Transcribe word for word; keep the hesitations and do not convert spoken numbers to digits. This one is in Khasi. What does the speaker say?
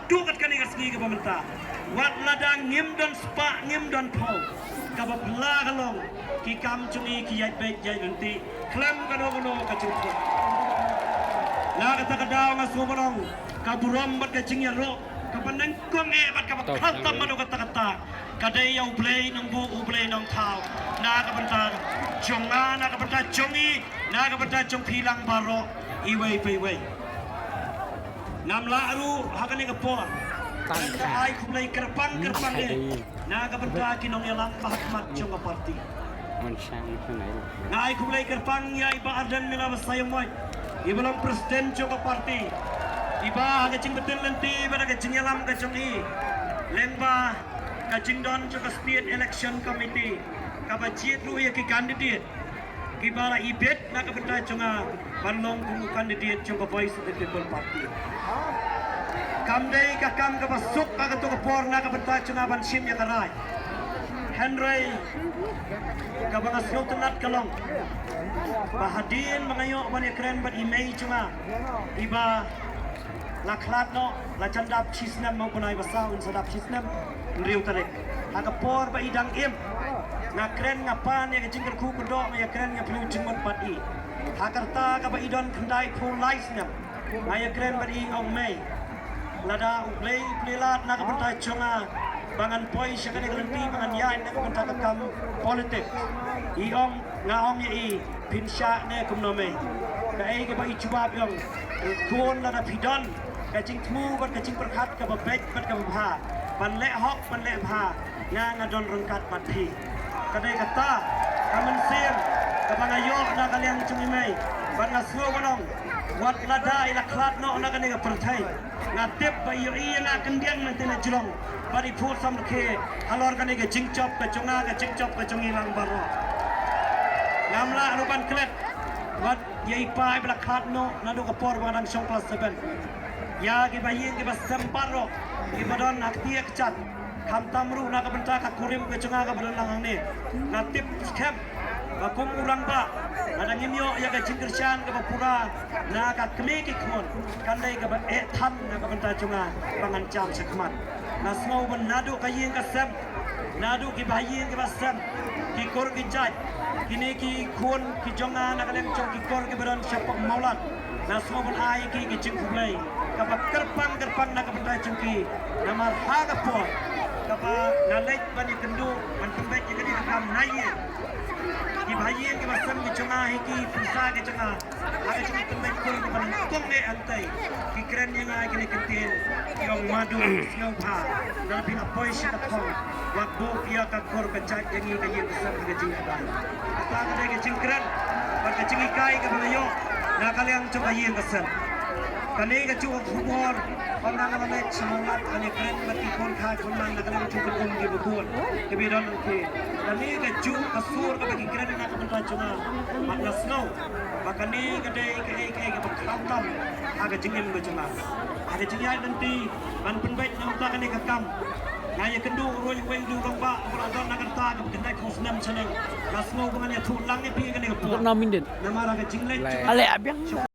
Tuh kat kane ka sngi kaba mynta, wat lada ngim don spah ngim don phew, kaba phylla ka long ki kam jong ngi ki ïaid beit ïaid ryntih khlem kano kano ka jingput. Na kata ka daw nga sngew ba long ka burom bad ka jingïaroh kaba nyngkong eh bad kaba khattam bad kata kata ka dei ïa U Blei Nongbuh, U Blei Nongthaw, na ka bynta jong nga, na ka bynta jong ngi, na ka bynta jong phi lang baroh iwei pa iwei. Ngam lah ruh ha kane ka por ban da ai khublei kyrpang kyrpang de na ka bynta ki nongïalam ba ha khmat jong ka party. Nga ai khublei kyrpang ïa i Bah Ardent Miller Basaiawmoit, i ba long president jong ka party, i ba ha ka jingbtin lynti bad ha ka jingïalam ka jong i lyngba ka jingdon jong ka State Election Committee, kaba jied ruh ïa ki candidate kiba la ibit na ka bynta jong nga ban long kum u candidate jong ka Voice of the People Party. Kam dei ka kam kaba suk ha kato ka por na ka bynta jong nga ban shim ïa ka rai. Hynrei kaba nga sngewtynnat ka long ba hadien ba nga ïoh ban ïakren bad i mei jong nga, i ba la khlad noh, la jan dap shi snem, ma u bnai ba saw un sa dap shi snem, hynriew tarik. Ha ka por ba i dang im, nga kren, nga pan ïa ka jingkyrkhu kyrdoh, nga ïakren, nga pynlong jingmut bad i. Ha ka rta kaba i don khyndai phew lai snem, nga ïakren bad i, ong mei, lada U Blei u plie lad na ka bynta jong nga ba ngan poi sha kane ka lynti ba ngan ïaid na ka bynta ka kam politics. I ong, nga ong ïa i, phin shah ne kumno mei? Kaei kaba i jubab, i ong, khun, lada phi don ka jingthmu bad ka jingpyrkhat kaba beit bad kaba bha ban leh hok ban leh bha, nga nga don ryngkat bad phi. Ka dei kata ka mynsiem kaba nga ïoh na ka liang jong i mei bad nga sngew ba long wat lada i la khlad noh na kane ka pyrthei, nga tip ba i ïohi ïa nga khyndiat na kane ka jrong bad i phuh samrkhie halor kane ka jingjop ka jong nga, ka jingjop ka jong i lang baroh. Ngam lah ruh ban klet wat ïa i pa i ba la khlad noh naduh ka por ba nga dang shong klas seven. Ïa kiba ïing kiba sem baroh kiba don ha kti ha kjat, khamtam ruh na ka bynta ka kurim ka jong nga kaba don lang hangne, nga tip skhem ba kum u rangbah, lada ngim ïoh ïa ka jingkyrshan kaba pura na ka kmie ki khun, kan dei kaba eh than na ka bynta jong nga ba ngan jam shakhmat. Nga sngew ba naduh ka ïing ka sem, naduh kiba ha ïing kiba sem, ki kur ki jait, kine ki khun ki jong nga na ka liang jong ki kur kiba don shapoh Mawlad, nga sngew ban ai ki ki jingkhublei kaba kyrpang kyrpang na ka bynta jong ki. Namar ha ka por kaba nga leit ban ïakynduh ban pynbeit ïa kane ka kam na ïing, kiba ha ïing kiba sem ki jong nga hi, ki pynsa ki jong nga ha ka jingpynbeit kur kaba nyngkong eh, hangtei ki kren ïa nga kine ki ktien, ki ong, Madu, sngewbha lada phi la poi sha ka thong, wat buh ïa ka kur ka jait ïa ngi ka ïing ka sem ka jingkdai. Kata ka dei ka jingkren bad ka jinghikai kaba nga ïoh na ka liang jong ka ïing ka sem. Kane kajuh ka khubor, ynda nga la leit sha Mawlad, kane kren bad ki khun kha khun man na ka liang jong ki um kiba bun kiba don hangne. Kane kajuh ka sur kaba ki kren na ka bynta jong nga, bad nga sngew ba kane ka dei kaei kaei kaba khamtam ha ka jingim ka jong nga. Ha ka jingïaid lynti ban pynbeit na ka bynta kane ka kam, nga ïakynduh ruh ïa uwei u rangbah uba la don na ka rta kaba khyndai phew snem shaneng. Nga sngew ba ngan ïathuh lang ïa phi kane ka por. Namar ha ka jingleit jong nga